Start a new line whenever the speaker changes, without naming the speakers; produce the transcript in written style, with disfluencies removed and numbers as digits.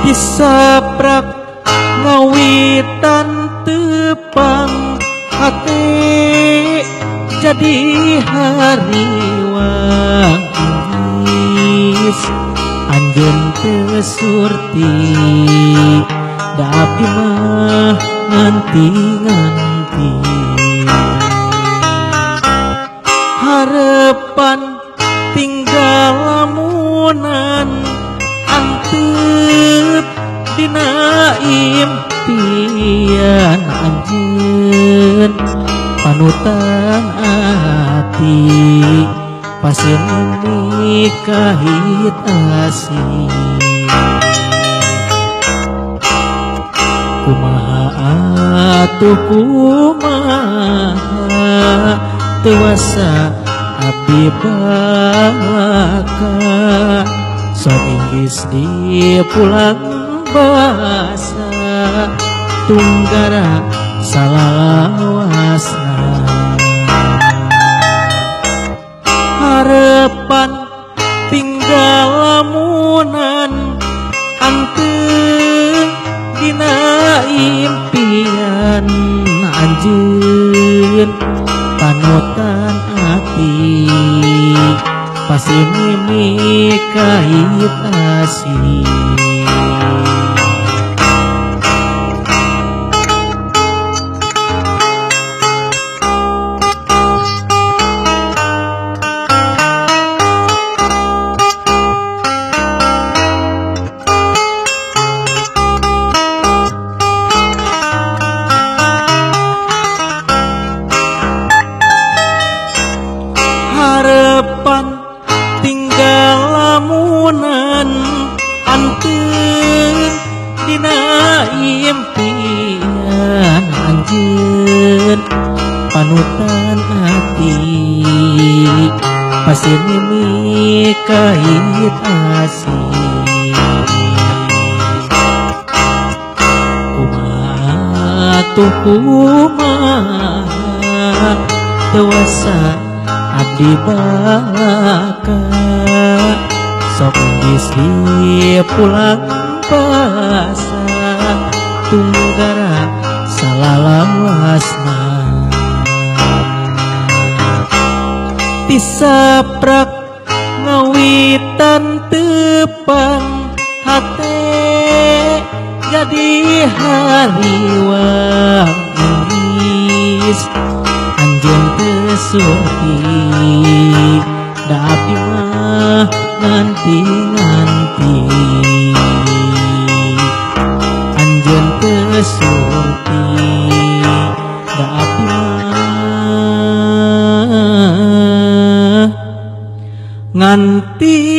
Tisaprak ngawitan tepang hate jadi hariwang inggis anjeun teu surti da abdi mah nganti-nganti harepan tinggal lamunan antep dina impian anjeun panutan ati pasien nikahit asih kumaha atuh kumaha teuasa abdi balaka sok inggis di pulang basa tunggara salalawasna harepan tinggal lamunan anteng dina impian anjeun panutan ati pasti mikait asih. Harapan tinggal lamunan anteng dina impian anjeun panutan ati pasti mikait asih kumaha tuh kumaha teuasa abdi balaka sok geus di pulang basa tunggara salalawasna tisaprak ngawitan tepang hate jadi hariwang inggis anjeun teu surti da abdi mah nganti-nganti anjeun teu surti da abdi mah nganti.